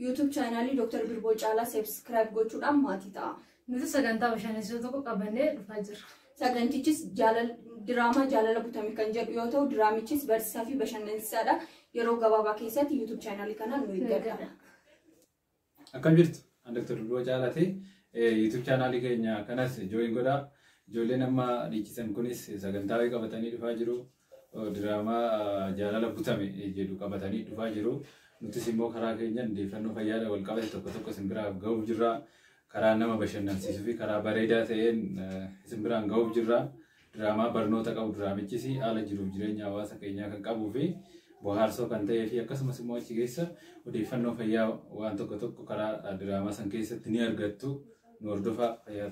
YouTube chaanaalii Dr. Birboo Caalaa subscribe gochuudhaan maatii ta'a. Nuti sagantaa bashannansiisoo tokko qabannee dhufaa jirra. Sagantichis diraamaa Jaalala Butame kan jedhu yoo ta'u, diraamichis barsiisaa fi bashannansiisaadha. Yeroo gabaabaa keessatti YouTube chaanaalii kanaan nu eeggadha. Akkam jirtu? An Dr. Birboo Caalaati. YouTube chaanaalii keenya kanas join godhaa. Ijoolleen amma dhiichisan kunis sagantaa wayii qabatanii dhufaa jiru. Diraamaa Jaalala Butame jedhu qabatanii dhufaa jiru. Nutis immoo karaa keenyan odeeffannoo fayyaadhaan wal qabate tokko tokko isin biraan gahuuf jirra. Karaa nama bashannansiisuu fi karaa bareedaa ta'een isin biraan gahuuf jirra. Diraamaa barnoota qabu, diraamichis haala jiruuf jireenya hawaasa keenyaa kan qabuu fi bohaarsoo kan ta'ee fi akkasumas immoo achi keessa odeeffannoo fayyaa waan tokko tokko karaa diraamaa san keessatti ni argattu. Nu hordofaa, fayyaa.